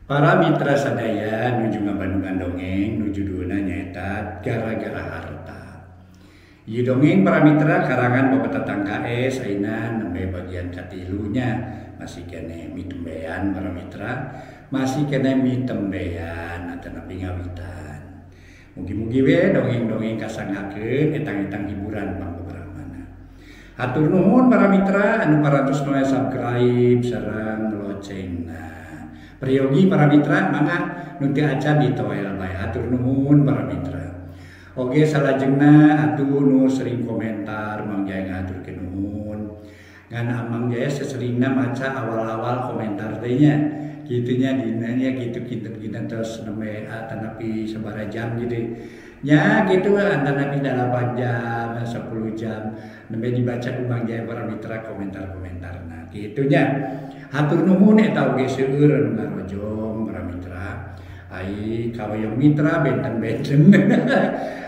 Para mitra sadaya nuju ngabandungan dongeng nu judulna nyaeta Gara-gara Harta. Ieu dongeng para mitra karangan Bapak Tatang KS ayeuna nembe bagian katilunya masih keneh mitembean para mitra, masih keneh mitembean atanapi ngawitan. Mugi-mugi we dongeng-dongeng kasanggakeun etang-etang hiburan pangbeberamana. Hatur nuhun para mitra anu parantos noe subscribe sareng locengna. Priyogi para mitra mangga nu teu acan ditoel bae. Hatur nuhun para mitra. Oge salajengna atuh nu sering komentar Mang Jaya ngahaturkeun nuhun. Ngan Amang Jaya seseringna maca awal-awal komentar teh nya. Kitu nya dinanya kitu kinten-kinten terus nembe atanapi sabaraha jam gitu. Nya kitu antanapi 8 jam, 10 jam nembe dibaca ku Mang Jaya para mitra komentar-komentarna. Kitu nya. Hatur nuhun eta oge seueur anu ngarojong para mitra. Ai kahoyong mitra benten-benten.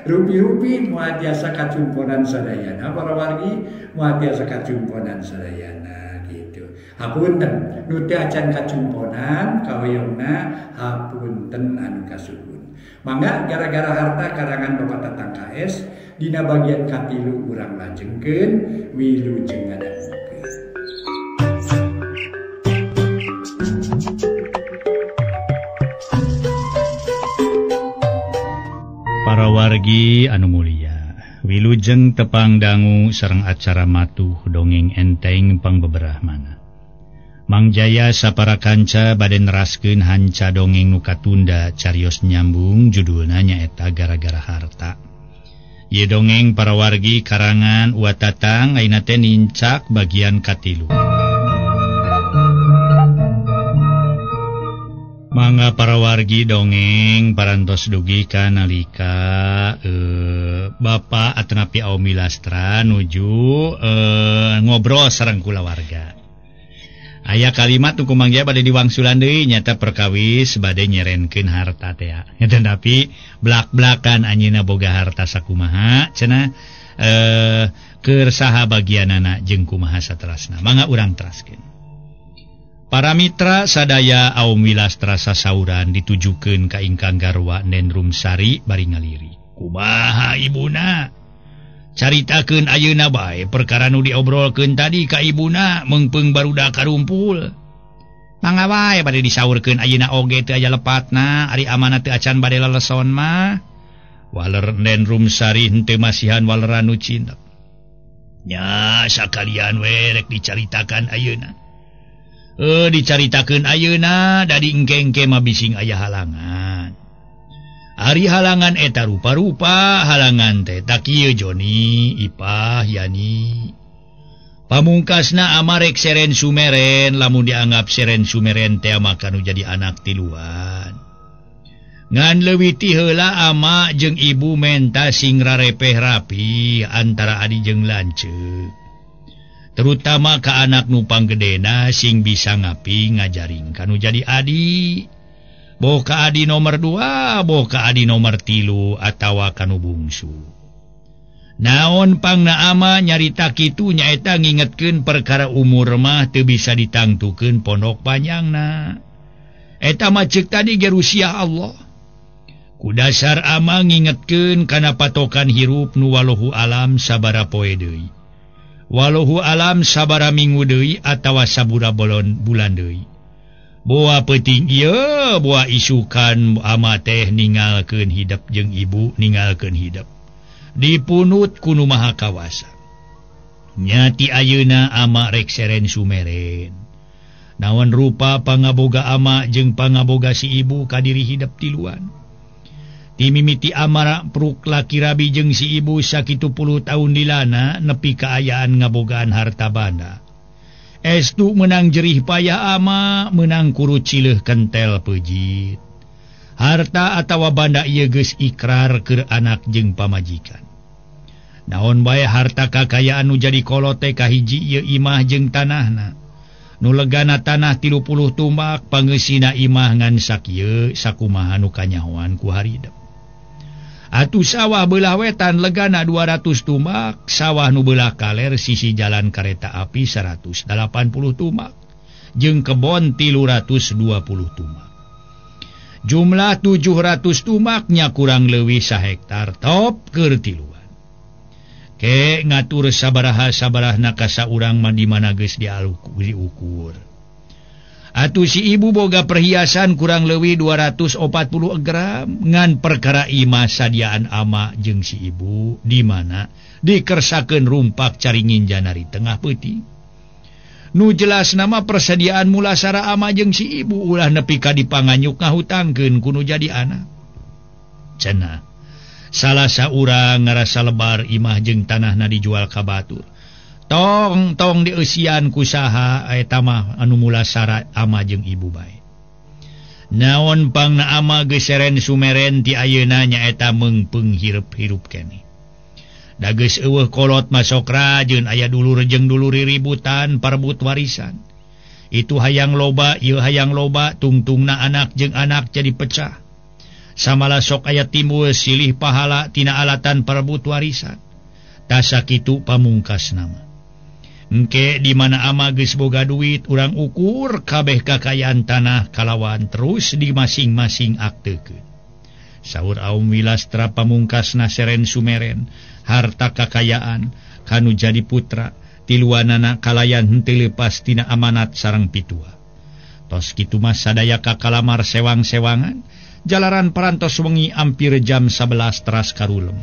Rupi-rupi moal tiasa kacumponan sadayana para wargi moal tiasa kacumponan sadayana gitu. Hapunten nu teu acan kacumponan kahoyongna hapunten anu kasuhun. Mangga Gara-gara Harta karangan Bapak Tatang KS dina bagian katilu urang lajengkeun wilujeng ngadangukeun. Para wargi anu mulia, wilujeng tepang dangu sareng acara matuh dongeng enteng pangbeberahmana. Mang Jaya sapara kanca bade neraskeun hanca dongeng nu katunda carios nyambung judulna nyaeta Gara-gara Harta. Ieu dongeng para wargi karangan Wa Tatang ayeuna teh nincak bagian katilu. Mangga para wargi dongeng parantos dugi ka nalika Bapak atanapi Aumi Lastra nuju ngobrol sareng kulawarga. Aya kalimat nu ku Mang Jaya bade diwangsulan deui nyata perkawis bade nyerenkeun harta teh. Tapi blak-blakan anjeunna boga harta sakumaha cenah keur saha bagianana jeung kumaha saterasna. Mangga urang teraskeun. Para mitra sadaya Aum Wilastra sasauran ditujukeun ka ingkang garwa Nen Rumsari bari ngaliri. Kumaha ibuna? Caritakeun ayeuna bae perkara nu diobrolkeun tadi ka ibuna meungpeung barudak karumpul. Mangga wae bade disaurkeun ayeuna oge teu aya lepatna, ari amanah teu acan bade leleson mah. Waler Nen Rumsari henteu masihan waleran nu cinta. Nya sakalian we rek dicaritakan ayeuna. Dicaritakeun ayeuna dadi engke-engke mah bising aya halangan. Ari halangan eta rupa-rupa halangan teh tak kieu Joni, Ipah, Yani. Pamungkasna amarek seren sumeren lamun dianggap seren sumeren teh maka nu jadi anak tiluan. Ngan leuwih ti heula ama jeung ibu menta sing rarepeh rapi antara adi jeung lanceuk. Terutama ka anak nu panggedena sing bisa ngapi ngajaring kanu jadi adi. Boh ka adi nomor 2, boh ka adi nomor 3 atawa kanu bungsu. Naon pangna ama nyarita kitu nyaeta ngingetkeun perkara umur mah teu bisa ditangtukeun pondok panjangna. Eta mah ceuk tadi gerusia Allah. Ku dasar ama ngingetkeun kana patokan hirup nu walohu alam sabara poe deui. Walohu alam sabara minggu deui atawa sabura bolon bulan deui. Boa peuting ieu boa isukan ama teh ningalkeun hidep jeung ibu ningalkeun hidep. Dipunut ku nu maha kawasa. Nyati ayeuna ama rek seren sumeren. Naon rupa pangaboga ama jeung pangaboga si ibu ka diri hidep tiluan. Timimiti amara pruk laki rabi jeung si ibu sakitu puluh tahun dilana nepi kaayaan ngabogaan harta banda. Estu menang jerih payah ama menang kuru cileuh kentel pejit. Harta atawa banda ieu geus ikrar keur anak jeung pamajikan. Naon bae harta kakayaan nu jadi kolot teh kahiji ieu imah jeung tanahna. Nu legana tanah 30 tumbak pangeusina imah ngan sakieu sakumaha nu kanyahoan ku haridep. Atuh sawah belah wetan legana 200 tumbak, sawah nu belah kaler sisi jalan kereta api 180 tumbak, jeung kebon 320 tumbak. Jumlah 700 tumaknya kurang leuwih sahektar top keur tiluan. Ke ngatur sabaraha sabarahna ka saurang mah di mana geus diukur. Atuh si ibu boga perhiasan kurang leuwih 240 gram ngan perkara imah sadiaan ama jeung si ibu di mana dikersakeun rumpak caringin janari tengah peuting. Nu jelas nama persediaan mulasara ama jeung si ibu ulah nepi ka dipanganyuk ngahutangkeun ku nu jadi anak. Cenah salah saurang ngarasa lebar imah jeung tanahna dijual ka batur. Tong tong dieusian ku saha eta mah anu mulasara ama jeung ibu bae. Naon pangna ama geus seren sumeren ti ayeuna nyaeta meungpeung hirup-hirup keneh. Da geus eueuh kolot masok rajeun aya dulur jeung dulur riributan parebut warisan. Itu hayang loba, ieu hayang loba, tungtungna anak jeung anak jadi pecah. Samalah sok aya timbul silih pahala tina alatan parebut warisan. Tasa kitu pamungkas nama. Engke di mana ama geus boga duit urang ukur kabeh kakayaan tanah kalawan terus di masing-masing aktekeun. Saur Aum Wilastra pamungkasna seren sumeren harta kakayaan kanu jadi putra tiluanana kalayan henteu leupas tina amanat sareng pitua. Tos kitu mah sadaya ka kalamar sewang-sewangan jalaran parantos wengi ampir jam 11 teras karulem.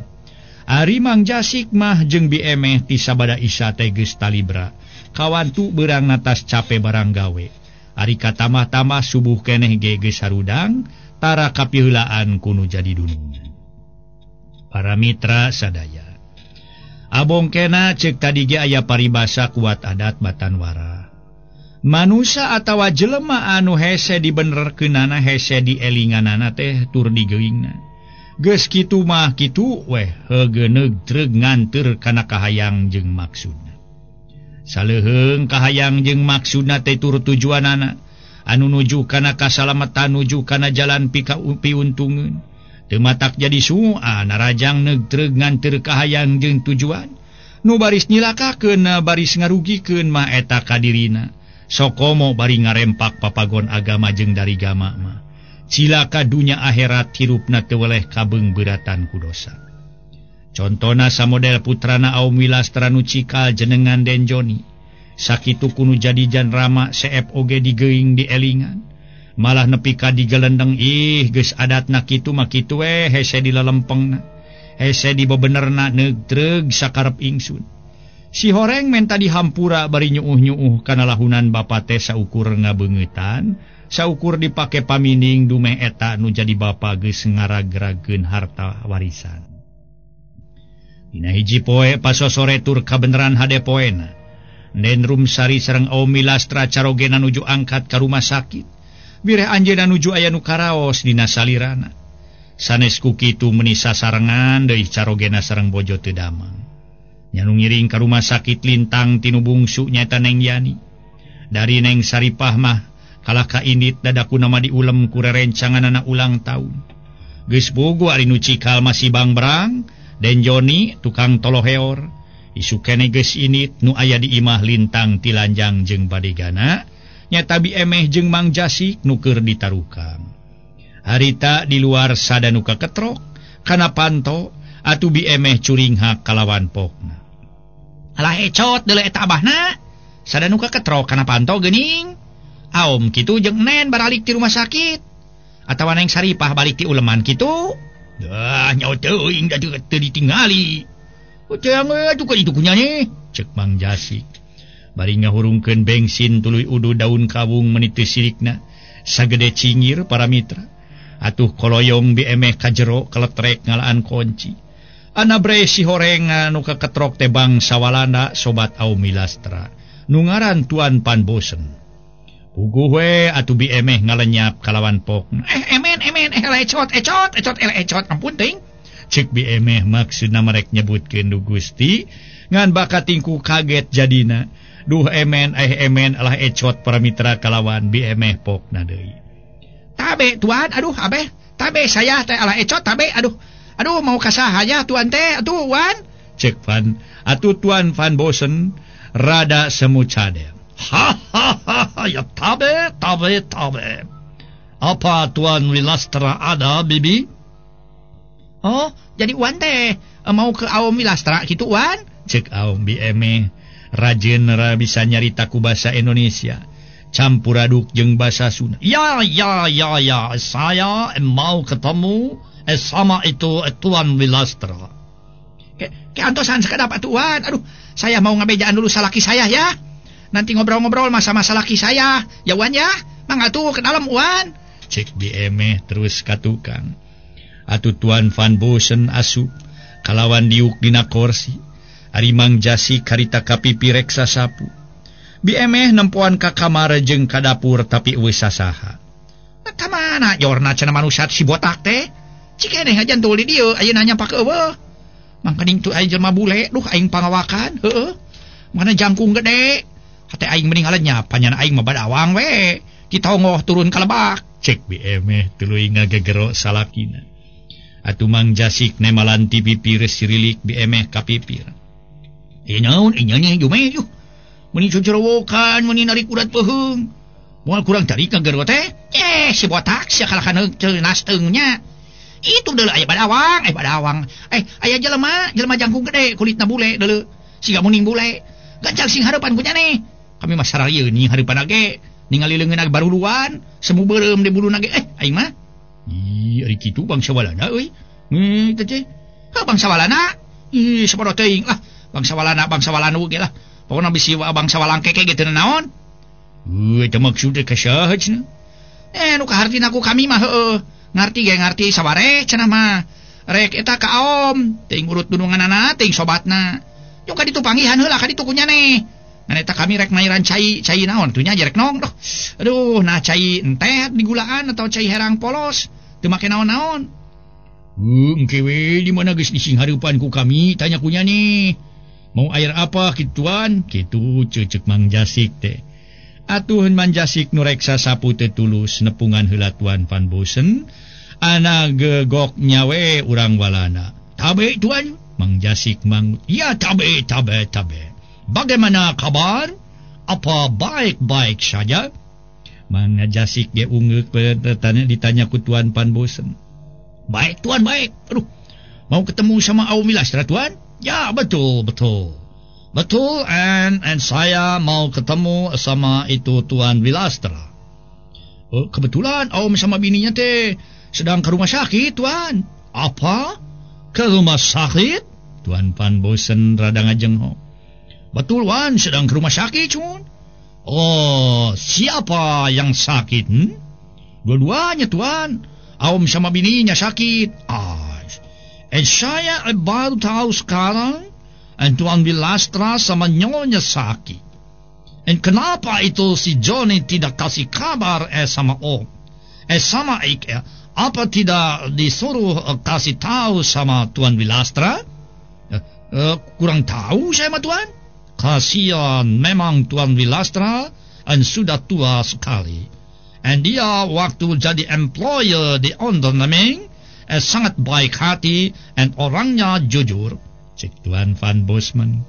Ari Mang Jasik mah jeung Bi Emeh ti sabada Isya teh geus talibra. Kawantu beurang natas cape barang gawe. Ari katamah-tamah subuh keneh ge geus harudang tara kapiheulaan kunu jadi dunungan. Para mitra sadaya. Abongkena cek tadi ge aya paribasa kuat adat batanwara. Manusa atawa jelema anu hese dibenerkeunana hese dielinganana teh tur digeuingna. Geus kitu mah kitu weh heugeuneuh treug nganteur kana kahayang jeung maksudna. Saleuheung kahayang jeung maksudna teh tur tujuanana anu nuju kana kasalamatan nuju kana jalan pika piuntungeun. Teu matak jadi sua narajang neug treug nganteur kahayang jeung tujuan. Nu baris nyilakakeun baris ngarugikeun mah eta kadirina. Sokomo bari ngarempak papagon agama jeung darigama mah. Cilaka dunya akhirat hirupna teu weleh kabeungbeuratan ku dosa. Contona samodel putrana Aum Wilastra nu cikal jenengan Den Joni. Sakitu kunu jadi jan rama seep oge digeuing dielingan. Malah nepi ka digelendeng ih geus adatna kitu mah kitu we hese dilalempengna. Hese dibebenerna neug treug sakarep ingsun. Si horeng menta dihampura bari nyuuh-nyuuh kana lahunan bapa teh saukur ngabeungeutan, saukur dipake pamining dumeh eta nu jadi bapa geus ngaragrageun harta warisan. Dina hiji poe pasosore tur kabeneran hade poena. Den Rumsari sareng Aum Wilastra carogena nuju angkat ka rumah sakit. Bireh anjeunna nuju aya nu karaos dina salirana. Sanes ku kitu meuni sasarengan deui carogena sareng bojo teu damang. Nya nu ngiring ka rumah sakit lintang tinu bungsu nyaeta Neng Yani. Dari Neng Saripah mah kalah ka indit dadaku nama diulem ku rerencanganana ulang tahun. Geus bogo ari nu cikal masih bangbrang, Den Joni tukang toloheor. Isu kene geus indit nu aya di imah lintang tilanjang jeung badegana nyata Bi Emeh jeung Mang Jasik nu keur ditarukang. Harita di luar sada nu kaketrok kana panto atuh Bi Emeh curinghak kalawan pokna. Alah ecot deuleu eta abahna sada nu kaketrok kana panto geuning. Aom kitu jeung Nen baralik ti rumah sakit atawa Neng Saripah balik ti uleman kitu. Dah nyaho teuing da teu ditingali. Ucang atuh ka ditu kunya nih cek Mang Jasik. Bari ngahurungkeun bensin tuluy uduh daun kawung meuni teu sirikna sagede cingir para mitra. Atuh koloyong Bi Emeh ka jero keletrek ngalaan kunci. Anabre si horeng anu kaketrok teh bangsa Walanda sobat Aum Wilastra nu ngaran Tuan Van Bosen. Puguh we atuh Bi Emeh ngalenyap kalawan pokna. Emen emen ecot ecot ecot ecot ampun teuing. Cek Bi Emeh maksudna merek nyebutkeun du Gusti ngan bakat tingku kaget jadina. Duh emen emen alah ecot para mitra kalawan Bi Emeh pokna deui. Tabe tuan aduh abeh tabe saya teh alah ecot tabe aduh aduh mau kasaha nya tuan teh atuh wan cek Van atuh Tuan Van Bosen rada semu cadel. Ha ha ha ha ya tabe tabe tabe. Apa Tuan Wilastra ada, Bibi? Oh, jadi Wan teh mau ke Aom Wilastra gitu, Wan? Cek Aom BM rajin bisa nyarita ku bahasa Indonesia. Campur aduk jeung bahasa Sunda. Ya, ya, ya, ya, saya mau ketemu sama itu Tuan Wilastra. Ke antosan sekedap atuh Wan. Aduh, saya mau ngabejaan dulu salaki saya ya. Nanti ngobrol-ngobrol masa-masa laki saya. Ya Wan ya, mangga tuh ke dalam Wan. Cek BM terus ka tukang. Atuh Tuan Van Bosen asup kalawan diuk dina kursi. Ari Mang Jasik karita kapipi rek sasapu. BM nempoan ka kamar jeung ka dapur tapi eueuh sasaha. Ka mana jorna cenah manusia si botak teh? Cikeneh ngajantul di dieu ayeuna nyampak eueuh. Mangkening tuh aing jelema bule, duh aing pangawakan, heueuh. Mana jangkung gede. Hate aing mending ngalenyap, panjana aing mah badawang we. Ditongoh turun ka lebak. Cek BM tuluy ngagegero salakina. Atuh Mang Jasik nemalan ti pipir sirilik BM ka pipir. Eh naon ieu nya jume yuh. Meuni cucurowokan, meuni narik urat peuheung. Moal kurang tarik ngagero teh. Eh si botak sia kalakan ceunas teungnya. Itu deuleu aya badawang, eh badawang. Eh aya jelema, jelema jangkung gede, kulitna bule deuleu. Siga muning bule. Gacal sing hareupan ku nya. Kami mah sararieun nih hareupan ge. Ningali leungeun baruluan, semu beureum di buluna ge. Eh aing mah. Ih, ari kitu bangsa Walanda euy. Teh teh. Heuh bangsa Walanda. Ih, sabodo teuing lah. Bangsa Walanda, bangsa Walanu ge lah. Pokona bisi bangsa Walangkeke ge teu naon. Heuh, eta maksud ka saha cenah? Eh nu kahartina ku kami mah heueuh. Ngarti ge ngarti sabare cenah mah. Rek eta ka Aom, teuing urut dununganana, teuing sobatna. Jung ka ditu panggihan heula ka ditu ku nya. Ngan eta kami rek mairan cai, cai naon tuh nya rek nong doh. Aduh, nah cai enteh digulaan atau cai herang polos, teu make naon-naon. Engke we di mana geus dising hareupan ku kami tanya ku nya nih. Mau air apa kituan? Kitu cecek Mang Jasik teh. Atuh Mang Jasik nu rek sasapu teh tulus nepungan heula Tuan Van Bosen. Ana gegok nyawe urang Walana. Tabe Tuan, Mang Jasik mang. Ya tabe tabe tabe. Bagaimana kabar? Apa baik-baik saja? Mang Jasik ge ungeuk ditanya ku Tuan Van Bosen. Baik Tuan, baik. Aduh, mau ketemu sama Aom Wilastra Tuan? Ya, betul, betul. Betul, and saya mau ketemu sama itu Tuan Wilastra. Oh, kebetulan Aom sama bininya teh sedang ke rumah sakit, Tuan. Apa? Ke rumah sakit? Tuan Van Bosen rada ngajenghok. Betul, Wan, sedang ke rumah sakit, Cun. Oh, siapa yang sakit? Hmm? Dua-duanya, Tuan. Aom sama bininya sakit. Ah, saya baru tahu sekarang Tuan Wilastra sama nyonya sakit. And kenapa itu si Johnny tidak kasih kabar sama Om? Sama Ik, apa tidak disuruh kasih tahu sama Tuan Wilastra? Kurang tahu saya mah, Tuan. Kasihan memang Tuan Wilastra and sudah tua sekali. And dia waktu jadi employer di onderneming sangat baik hati and orangnya jujur. Cek Tuan Van Bosman.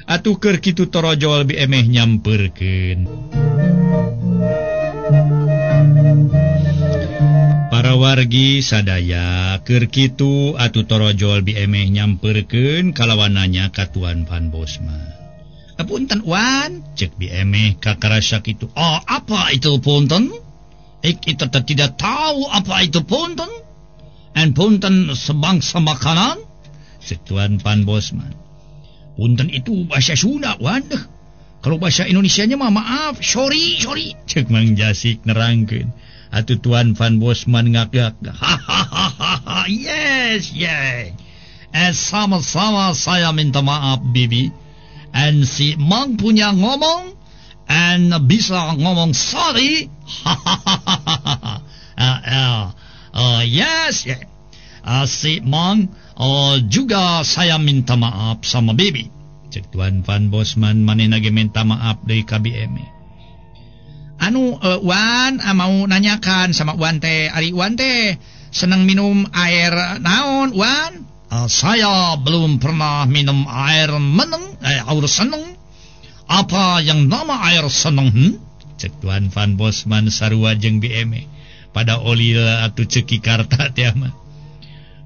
Atuh keur kitu torojol bi emeh nyamperkeun. Para wargi sadaya keur kitu atuh torojol bi emeh nyamperkeun kalawan nanya ka Tuan Van Bosman. Punten Wan, cek bi emeh kakarasa kitu. Oh, apa itu punten? Kita tidak tahu apa itu punten. And punten sebangsa makanan? Cek Tuan Van Bosman. Punten itu bahasa Sunda, Wan. Kalau bahasa Indonesianya mah maaf, sorry, sorry. Cek Mang Jasik nerangkeun. Atuh Tuan Van Bosman ngagak. Hahaha, yes, yes. Sama-sama saya minta maaf, Bibi. And si Mang punya ngomong and bisa ngomong sorry. Hahaha. Yes, yeah. Si Mang juga saya minta maaf sama Bibi. Cek Tuan Van Bosman manehna ge minta maaf deui ka BM. Anu Wan mau nanyakan sama Wan teh, ari Wan teh seneng minum air naon Wan? Saya belum pernah minum air meneng, air seneng. Apa yang nama air seneng? Cek Tuan Van Bosman sarua jeung BM. Pada oli atuh ceki karta teh mah.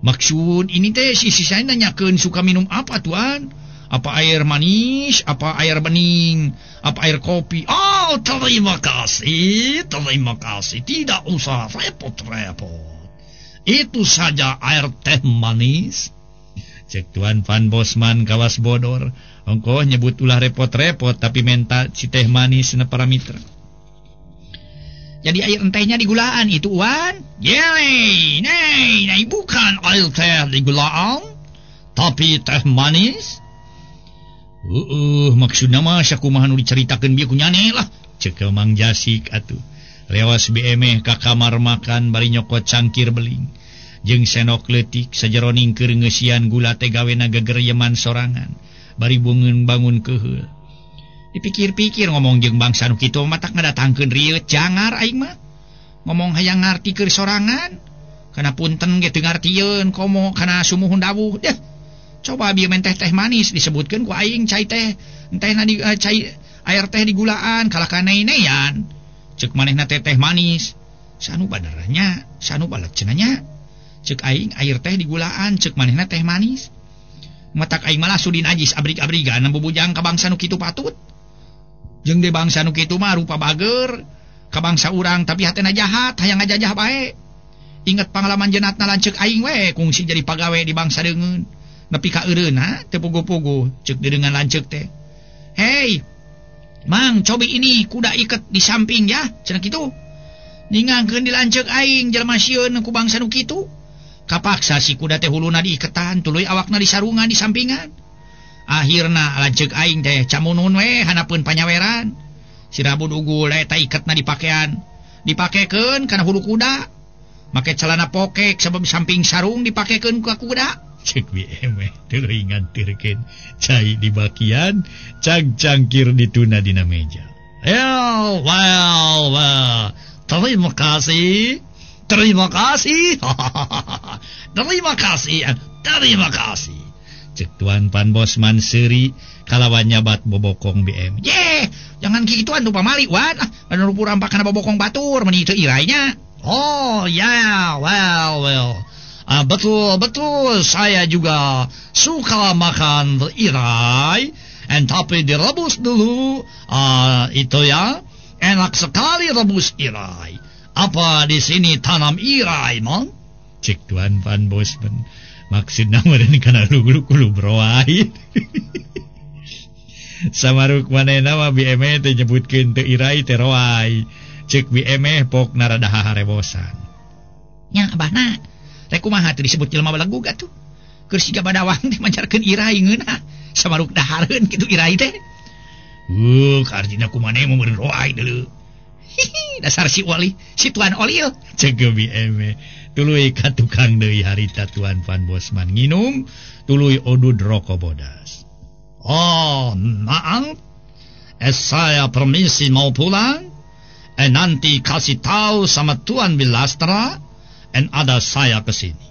Maksud ini teh sisi saya nanyakeun suka minum apa tuan? Apa air manis, apa air bening, apa air kopi? Oh, terima kasih, terima kasih. Tidak usah repot-repot. Itu saja air teh manis. Cek Tuan Van Bosman kawas bodor. Ongkoh nyebut ulah repot-repot tapi menta si teh manis na para mitra. Jadi air tehnya digulaan itu Wan? Yey, nei, bukan air teh digulaan, tapi teh manis. Maksudna mah sakumaha nu dicaritakeun bieu ku nyane lah. Cek Mang Jasik atuh. Lewas BM ka kamar makan bari nyokot cangkir beling. Jeung senok leutik sajeroning keur ngeusian gula teh gawena gegeryeman sorangan. Bari bungeun bangun keuheul. Dipikir-pikir ngomong jeung bangsa nu kitu mah tak ngadatangkeun rieut jangar aing mah. Ngomong hayang ngarti keur sorangan. Kana punten ge teu ngartieun komo kana sumuhun dawuh deh. Coba bieu men teh manis disebutkeun ku aing cai teh entehna di cai air teh digulaan kalah ka neinean. Ceuk manehna teh teh manis. Sanu badernya, sanu balet cenah nya. Ceuk aing air teh digulaan, ceuk manehna teh manis. Matak aing malah sudin ajis abrig-abrigan bubujang ka bangsa nu kitu patut. Jeung de bangsa nu kitu mah rupa bager ka bangsa urang tapi hatena jahat hayang ngajajah bae. Inget pangalaman jenatna lanceuk aing we kungsi jadi pagawe di bangsa deungeun. Nepi ka eureunna teu puguh-puguh ceuk deungeun lanceuk teh. Hei, Mang, cobi ini kuda iket di samping ya, cenah kitu. Ningangkeun di lanceuk aing jelema sieun ku bangsa nu kitu. Kapaksa si kuda teh huluna diiketan tuluy awakna disarungan di sampingan. Akhirna lanceuk aing teh camunun we hanapeun panyaweran. Si Rabu dugul eta iketna dipakean. Dipakekeun kana hulu kuda. Make celana pokek sebab samping sarung dipakekeun ka kuda. Cek BM tuluy ngantirkeun cai di bakian cang-cangkir dituna dina meja. Well, well, well. Terima kasih. Terima kasih. Terima kasih. Terima kasih. Cek Tuan Pan Bosman seuri kalawan nyabat bobokong BM. Ye, jangan kikituan tuh pamali wan. Ah, anu rupu rampak kana bobokong batur meuni teu irainya. Oh, ya, yeah, well, well. Betul, betul. Saya juga suka makan irai. And tapi direbus dulu. Itu ya. Enak sekali rebus irai. Apa di sini tanam irai, Mang? Cek Tuan Van Bosman. Maksudna meureun kana lulu-lulu broai. Samaruk manehna mah BM teh nyebutkeun teu irai teh roai. Cek BM pokna rada haharebosan. Nya abahna. Rek kumaha teh disebut jelema balegug atuh. Keur siga badawang teh mancarkeun irai ngeunah. Samaruk dahareun kitu irai teh. Kartina ku maneh mah meureun roai deuleu. Hihi, dasar si Oli, si Tuan Oli. Cek BM tuluy ka tukang deui harita Tuan Van Bosman nginum tuluy odud rokok bodas. Oh, maaf. Saya permisi mau pulang. Nanti kasih tahu sama Tuan Bilastra and ada saya ke sini.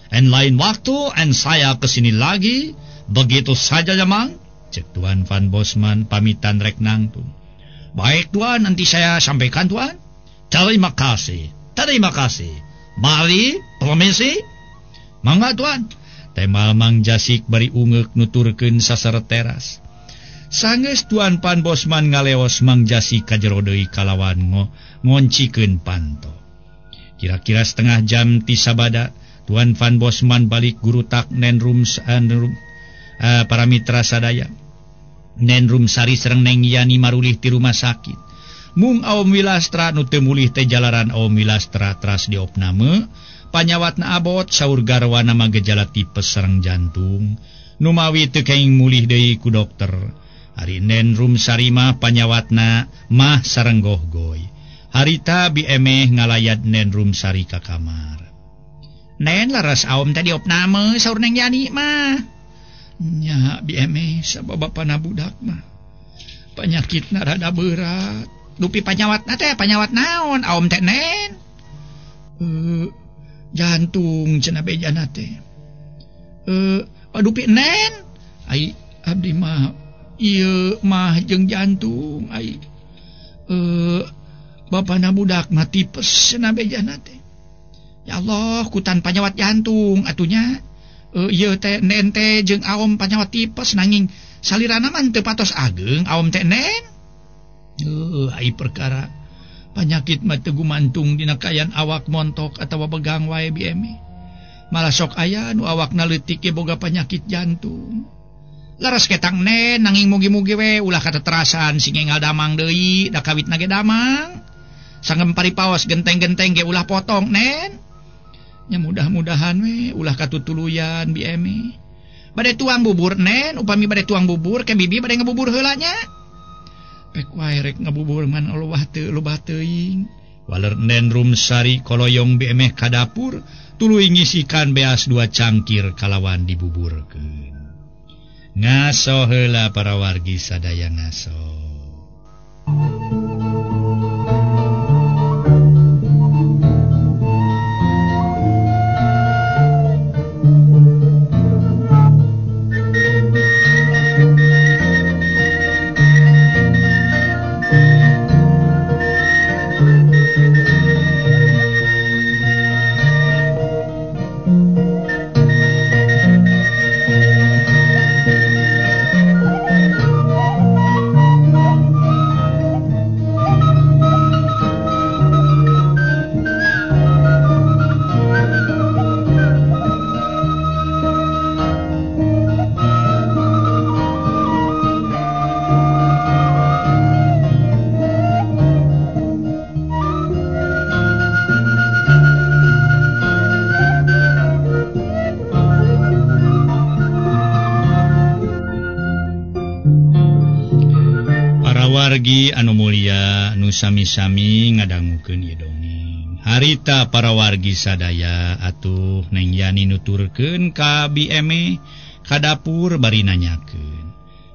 And lain waktu and saya ke sini lagi. Begitu saja ya, Mang. Cek Tuan Van Bosman pamitan rek nangtung. Baik Tuan, nanti saya sampaikan Tuan. Terima kasih. Terima kasih. Mari, permisi. Mangga Tuan. Temal Mang Jasik bari ungeuk nuturkeun sasar teras. Sanggeus Tuan Pan Bosman ngaleos Mang Jasik ka jero deui kalawan ngoncikeun panto. Kira-kira setengah jam ti sabada, Tuan Van Bosman balik gurutak nen room para mitra sadaya. Nen Rum Sari sareng Neng Yani marulih ti rumah sakit. Mung Aom Wilastra nu teu mulih teh jalaran Aom Wilastra teras diopname, panyawatna abot saur garwana mah gejala tipes sareng jantung. Numawi teu kenging mulih deui ku dokter. Ari Nen Rum Sari mah panyawatna mah sareng gohgoy. Harita biemeh ngalayat Nen Rum Sari ka kamar. Nen laras Aom teh diopname saur Neng Yani mah. Nya bieme sabab bapana budak mah panyakitna rada berat. Dupi panyawatna teh panyawat naon Aom teh Nen? Jantung cenah bejana teh. Dupi Nen? Ai abdi mah ieu mah jeung jantung ai. Bapana budak mah tipes cenah bejana teh. Ya Allah, kutan panyawat jantung atunya. Ieu teh nen teh jeung aom panyawat tipes nanging salirana mah teu patos ageng aom teh nen. Ai perkara panyakit mah teu gumantung dina kaayaan awak montok atawa begang wae bieme. Malah sok aya nu awakna leutik ge boga panyakit jantung. Laras ketang nen nanging mugi-mugi we ulah kateterasan sing enggal damang deui da kawitna ge damang. Sangem paripaos genteng-genteng ge ulah potong nen. Nya mudah-mudahan we ulah katutuluyan bieme. Bade tuang bubur nen, upami bade tuang bubur ke bibi bade ngabubur heula nya. Pek wae rek ngabubur man loba teu loba teuing. Waler nen Rumsari koloyong biemeh ka dapur tuluy ngisikan beas 2 cangkir kalawan dibuburkeun. Ngaso heula para wargi sadaya ngaso. Wargi anu mulia nu sami-sami ngadangukeun ieu dongeng. Harita para wargi sadaya atuh Neng Yani nuturkeun ka Bi Eme ka dapur bari nanyakeun.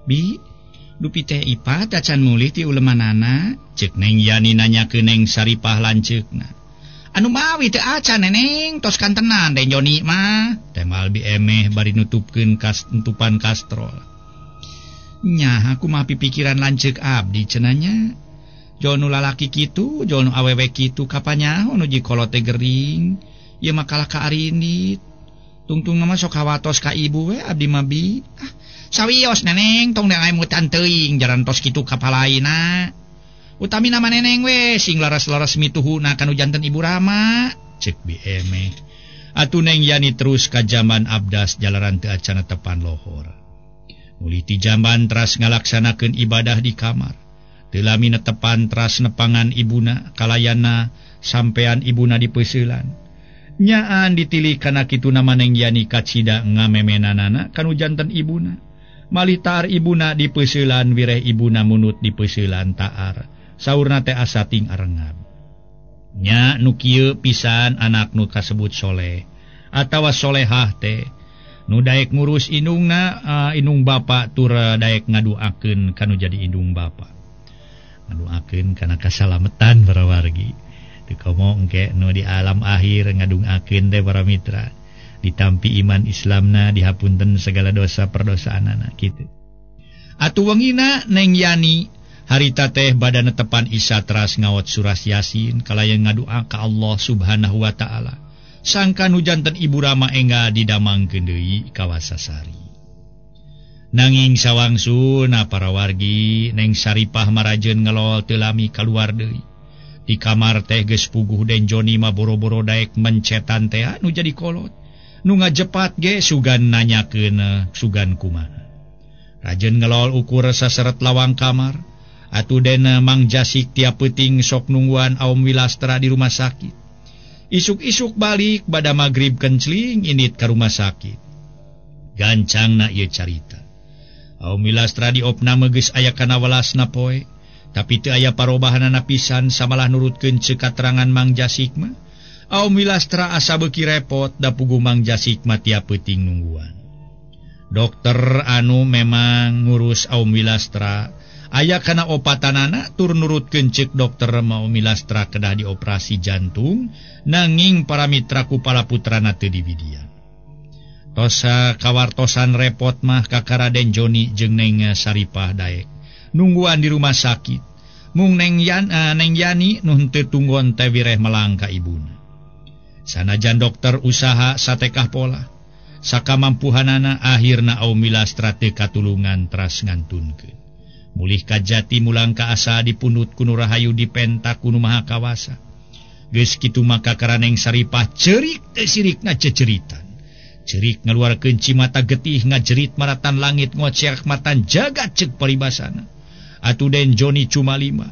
Bi, dupi teh Ipat acan mulih ti ulemanana? Ceuk Neng Yani nanyakeun Neng Saripah lanceukna. Anu mawi teu acan neneng, tos kantenan Den Joni mah. Temal Bi Eme bari nutupkeun tutupan kastrol. Nya aku mah pipikiran lanceuk abdi cenanya. Jol nu lalaki kitu, jol nu awewe kitu kapanyaho nu jikolot teh gering. Ieu mah kalah ka arindit. Tungtung mah sok hawatos ka ibu we abdi mah bi. Ah, sawios neneng tong deung teuing jaran tos kitu kapalaina. Utami nama neneng we sing laras-laras mituhuna kanu janten ibu Rama. Cek Bi Eme. Atuh Neng Yani terus ka jamban abdas jalaran teu acana tepan lohor. Mulih ti jamban teras ngalaksanakeun ibadah di kamar. Teu lami netepan teras nepangan ibuna kalayana sampean ibuna dipeuseulan. Nyaan ditilih kana kitu nama Neng Yani kacida ngamemenanana kanu janten ibuna. Malih taar ibuna dipeuseulan wireh ibuna munut dipeuseulan taar. Saurna teh asa ting arengab. Nya nu kieu pisan anak nu kasebut soleh atawa solehah teh. Nu daek ngurus indungna indung bapa tur daek ngaduakeun kanu jadi indung bapa. Ngaduakeun kana kasalametan para wargi. Teu komo engke nu di alam akhir ngadungakeun teh para mitra. Ditampi iman Islamna dihapunten segala dosa perdosaanana kitu. Atuh wengina Neng Yani harita teh badana tepan Isya teras ngaot surah Yasin kalayan ngadua ka Allah Subhanahu wa taala. Sangkan hujanten Ibu Rama enggal didamangkeun deui ka Wasasari. Nanging sawangsuna para wargi Neng Saripah marajeun ngelol teu lami kaluar deui. Di kamar teh geus puguh Den Joni mah boro-boro daek mencetan teh nu jadi kolot. Nu ngajepat ge sugan nanyakeun sugan kumaha. Rajeun ngelol ukur saseret lawang kamar. Atuh dena Mang Jasik tiap peuting sok nungguan Aom Wilastra di rumah sakit. Isuk-isuk balik bada magrib kencling init ka rumah sakit. Gancangna ieu carita. Aom Wilastra diopname geus aya kana welasna poe, tapi teu aya parobahanana pisan samalah nurutkeun ceuk katerangan Mang Jasik mah. Aom Wilastra asa beuki repot da puguh Mang Jasik mah tiap peuting nungguan. Dokter anu memang ngurus Aom Wilastra aya kana opatanana tur nurutkeun ceuk dokter Aom Wilastra kedah dioperasi jantung nanging para mitra ku pala putrana teu dibidian. Tosa kawartosan repot mah kakara Den Joni jeung Neng Saripah daek nungguan di rumah sakit. Mung Neng Yani nu henteu tunggon teh wireh melang ka ibuna. Sanajan dokter usaha satekah pola sakamampuhanana akhirna Aum Wilastra teu katulungan teras ngantunkeun. Mulih ka jati mulang ka asa dipundhut ku Nu Rahayu dipenta ku Nu Maha Kawasa. Geus kitu maka karaneng Saripah ceurik teu sirikna ceceritan. Cerik ngaluarkeun cimata getih ngajerit maratan langit ngoceak matan jagat ceuk paribasana. Atuh Den Joni cuma lima.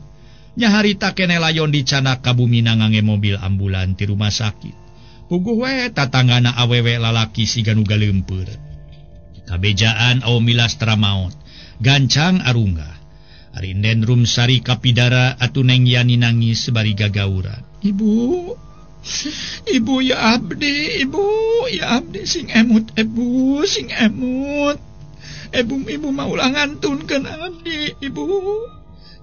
Nyaharita kene layon dicanak ka bumi ngange mobil ambulan ti rumah sakit. Puguh we tatanggana awewe lalaki siga nu galeumpeur. Kabejaan Aum Wilastra maot, gancang arunggah. Ari Den Rumsari kapidara atuh Neng Yani nangis bari gagauran. Ibu, ibu ya abdi, ibu ya abdi sing emut, ibu sing emut. Ibu ibu mau ulah ngantunkeun abdi, ibu.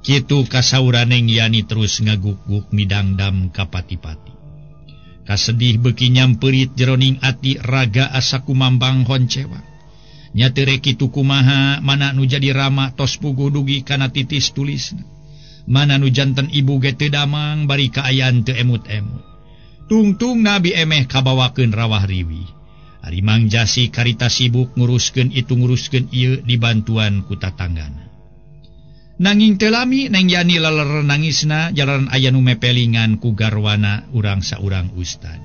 Kitu kasauran Neng Yani terus ngaguk-guk midangdam ka pati-pati. Kasedih beuki nyamperit jeroning ati raga asa kumambang honcewa. Nya teu rek kitu kumaha mana nu jadi rama tos puguh dugi kana titis tulisna. Mana nu janten ibu ge teu damang bari kaayaan teu emut-emut. Tungtung Nabi emeh kabawakeun rawah riwih. Ari Mang Jasi karita sibuk nguruskeun itu nguruskeun ieu dibantuan ku tatanggana. Nanging teu lami Neng Yani leler nangisna jalaran aya nu mepelingan ku garwana urang saurang ustad.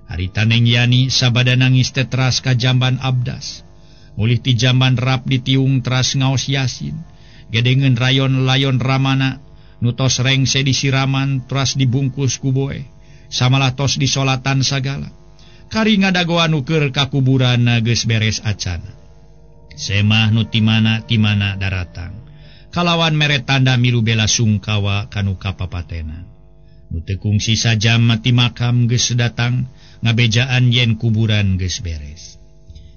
Harita Neng Yani sabada nangis teh teras ka jamban abdas. Mulih ti jamban rap ditiung teras ngaos yasin. Gedengeun rayon-layon ramana nu tos rengse disiraman teras dibungkus ku boe. Samalah tos disolatan sagala. Kari ngadagoan nu keur ka kuburan geus beres acana. Semah nu timana-timana daratang. Kalawan mere tanda milu bela sungkawa kanu kapapatenan. Nu teu kungsi sajam ti makam geus datang ngabejaan yen kuburan geus beres.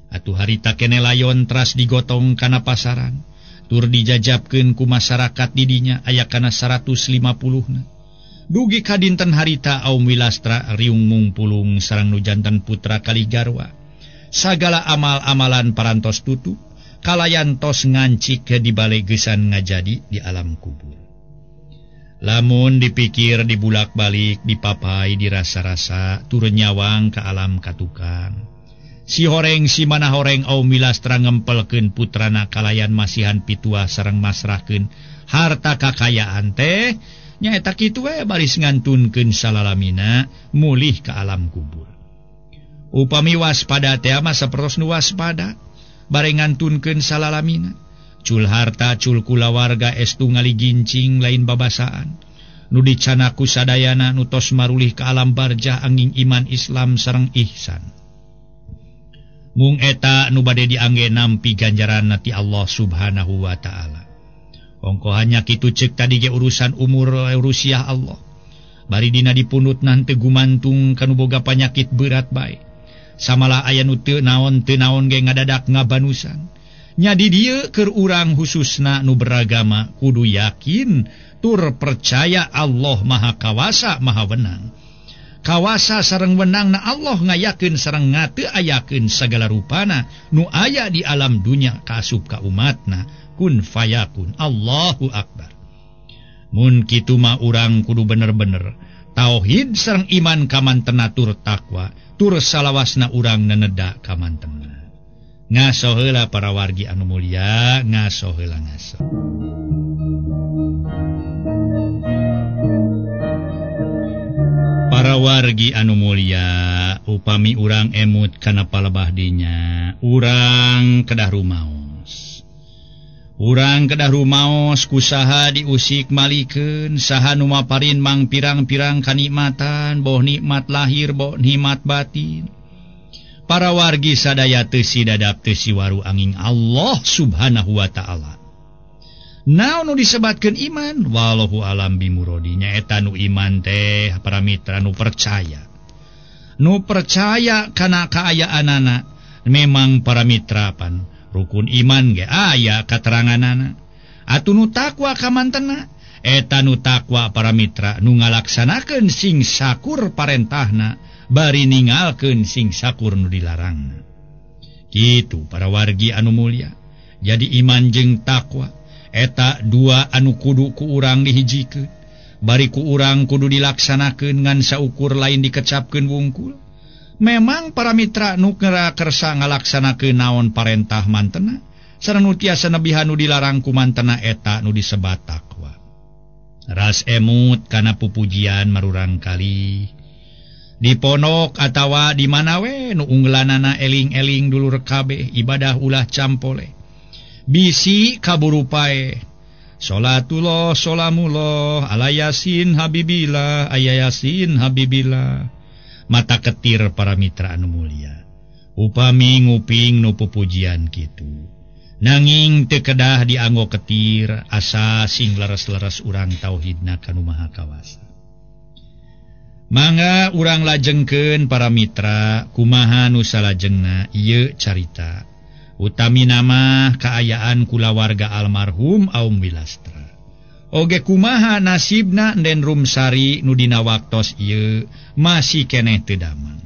Atuh harita kene layon teras digotong kana pasaran. Tur dijajabkeun ku masyarakat didinya aya kana 150-na. Dugi ka dinten harita Aum Wilastra riung mungpulung sareng nu janten putra kalih garwa. Sagala amal-amalan parantos tutup, kalayan tos ngancik di bale geusan ngajadi di alam kubur. Lamun dipikir dibulak-balik, dipapai, dirasa-rasa, turun nyawang ke alam katukang. Si horeng si mana horeng Aum Wilastra ngempelkeun putrana kalayan masihan pitua sareng masrahkeun harta kakayaan teh nyaeta kitu we baris ngantunkeun salalamina mulih ka alam kubur. Upami waspada teh mah sapertos nu waspada bare ngantunkeun salalamina. Cul harta cul kulawarga estu ngaligincing lain babasaan. Nu dicanaku sadayana nu tos marulih ka alam barjah angin iman Islam sareng ihsan. Mung eta nu bade diangge nampi ganjaran ti Allah Subhanahu wa ta'ala. Ongko hanya kitu ceuk tadi ge urusan umur urusiah Allah. Bari dina dipunut teu gumantung kanu boga panyakit berat bae. Samalah aya nu teu naon ge ngadadak ngabanusan. Nya di dieu keur urang khususna nu beragama kudu yakin tur percaya Allah Maha Kawasa Maha Wenang. Kawasa sareng wenangna Allah ngayakeun sareng ngateu ayakeun sagala rupana nu aya di alam dunya kaasup ka umatna. Kun fayakun Allahu Akbar. Mun kitu mah urang kudu bener-bener tauhid sareng iman kamantena tur takwa tur salawasna urang neneda kamantena. Ngaso heula para wargi anu mulia, ngaso heula ngaso. Para wargi anu mulia, upami urang emut kana palebah dinya, urang kedah rumaos. Urang kedah rumaos kusaha diusik malikeun, saha nu maparin mang pirang-pirang kanikmatan, boh nikmat lahir boh nikmat batin. Para wargi sadaya teu sidadap teu siwaru angin Allah Subhanahu wa ta'ala. Naon nu disebatkeun iman? Wallahu alam bimurodi. Nyaeta nu iman teh para mitra nu percaya. Nu percaya kana kaayaanana. Memang para mitra pan rukun iman ge aya kateranganana. Atuh nu takwa kamantena? Eta nu takwa para mitra nu ngalaksanakeun sing sakur parentahna bari ningalkeun sing sakur nu dilarangna. Kitu para wargi anu mulia. Jadi iman jeung takwa Eta dua anu kudu ku urang dihijikeun. Bari ku urang kudu dilaksanakeun ngan saukur lain dikecapkeun wungkul. Memang para mitra nu kersa ngalaksanakeun naon parentah mantena, sareng nu tiasa nebihan nu dilarang ku mantena eta nu disebat takwa. Ras emut kana pupujian marurang kali. Di pondok atawa di mana we nu unggelanana eling-eling dulur kabeh ibadah ulah campole. Bisi kaburu pae. Salatullah salamullah ala yasin habibillah aya yasin habibillah. Mata ketir para mitra anu mulia. Upami nguping nu pupujian kitu. Nanging teu kedah dianggo ketir asa sing leres-leres urang tauhidna ka Nu Maha Kawasa. Mangga urang lajengkeun para mitra kumaha nu salajengna ieu carita. Utami nama kaayaan kulawarga almarhum Aum Wilastra. Oge kumaha nasibna Nden Rumsari nu dina waktos ieu masih keneh teu damang.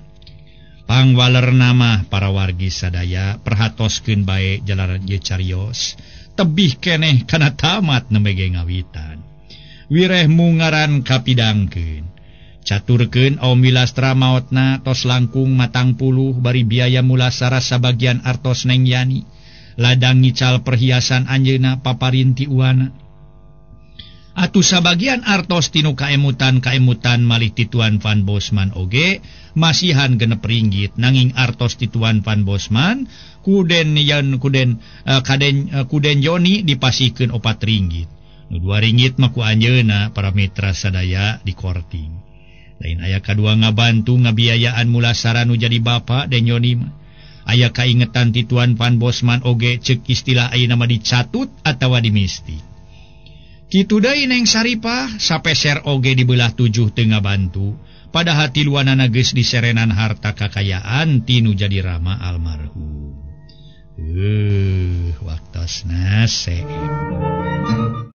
Pangwaler nama para wargi sadaya perhatoskeun bae jalaran ieu carios tebih keneh kana tamat nembe ge ngawitan. Wireh mungaran kapidangkeun. Caturkeun Aum Wilastra maotna tos langkung 40 bari biaya mulasara sabagian artos Neng Yani. Ladang ngical perhiasan anjeunna paparinti uana. Atuh sabagian artos tinu kaemutan-kaemutan malih tituan Van Bosman oge masihan 6 ringgit nanging artos tituan Van Bosman kuden yan kuden kaden kuden Joni dipasihkeun 4 ringgit. Nu 2 ringgit mah ku anjeunna para mitra sadaya dikorting. Lain aya kadua ngabantu ngabiayaan mulasara nu jadi bapa Den Yoni mah. Aya kaingetan ti Tuan Van Bosman oge ceuk istilah ayeuna mah dicatut atawa dimistik. Kitu deui Neng Saripah sapeser oge dibelah 7 teu ngabantu. Padahal tiluanana geus diserenan harta kakayaan ti nu jadi rama almarhum. Waktosna seep.